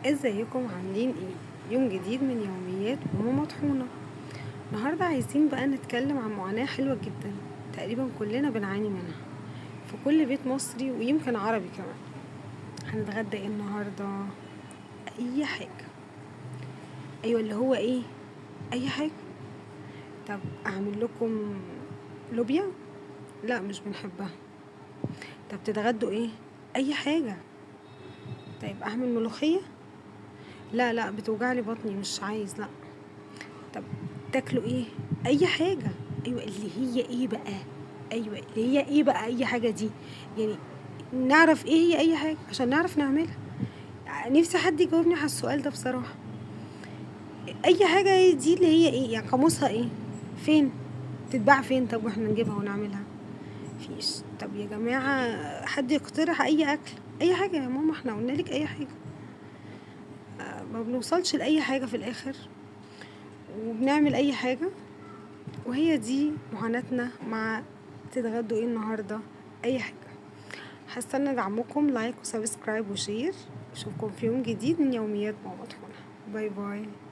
ازيكم عاملين ايه؟ يوم جديد من يوميات ماما مطحونة. النهاردة عايزين بقى نتكلم عن معاناة حلوة جدا تقريبا كلنا بنعاني منها في كل بيت مصري ويمكن عربي كمان. هنتغدى ايه النهاردة؟ اي حاجة. ايوه اللي هو ايه؟ اي حاجة. طب اعمل لكم لوبيا؟ لا مش بنحبها. طب تتغدوا ايه؟ اي حاجة. طيب اعمل ملوخية؟ لا لا بتوجعلي بطني مش عايز، لا. طب تاكلوا ايه؟ اي حاجة. ايوه اللي هي ايه بقى؟ ايوه اللي هي ايه بقى اي حاجة دي؟ يعني نعرف ايه هي اي حاجة عشان نعرف نعملها. نفسي حد يجاوبني على السؤال ده بصراحة. اي حاجة دي اللي هي ايه؟ يعني قاموسها ايه؟ فين تتباع؟ فين؟ طب واحنا نجيبها ونعملها؟ فيش. طب يا جماعة حد يقترح اي اكل، اي حاجة يا ماما، احنا قلنا لك اي حاجة. ما بنوصلش لأي حاجة في الآخر وبنعمل أي حاجة. وهي دي معاناتنا مع تتغدوا ايه النهاردة؟ أي حاجة. هستنى دعمكم، like و subscribe و share. اشوفكم في يوم جديد من يوميات ماما مطحونة. bye bye.